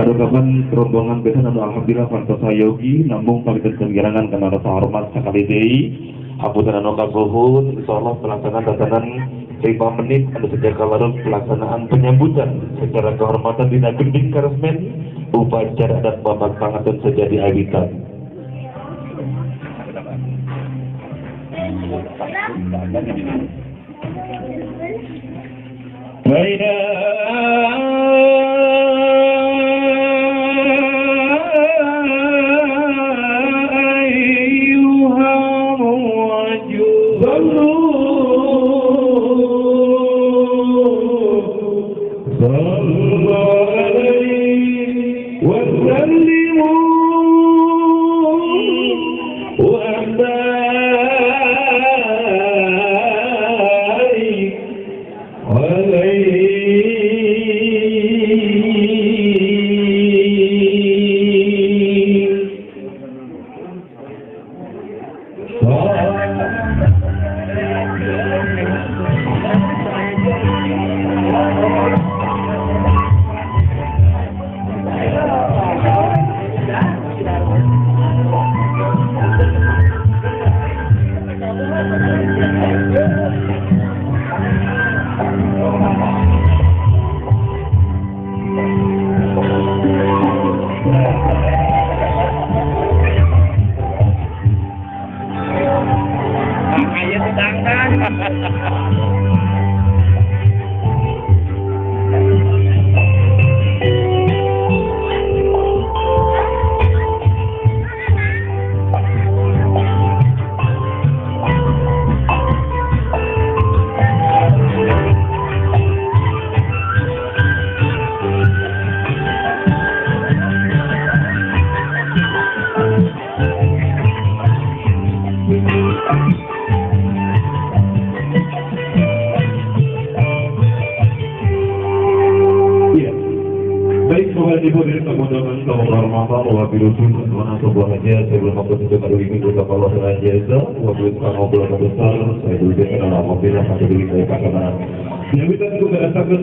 Karukapan rombongan besan anu alhamdulillah pantos sayogi namung pamitan penggirangan kana rasa hormat sakali deui. Hapunten anu kaguhun, insyaallah pelaksanaan tatanan 5 menit anu sejak kalarung pelaksanaan penyambutan secara kehormatan dina gending karesmen upacara adat Bapak Panganten sejadi awitan. Baina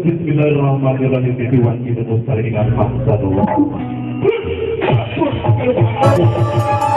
Bismillahirrahmanirrahim.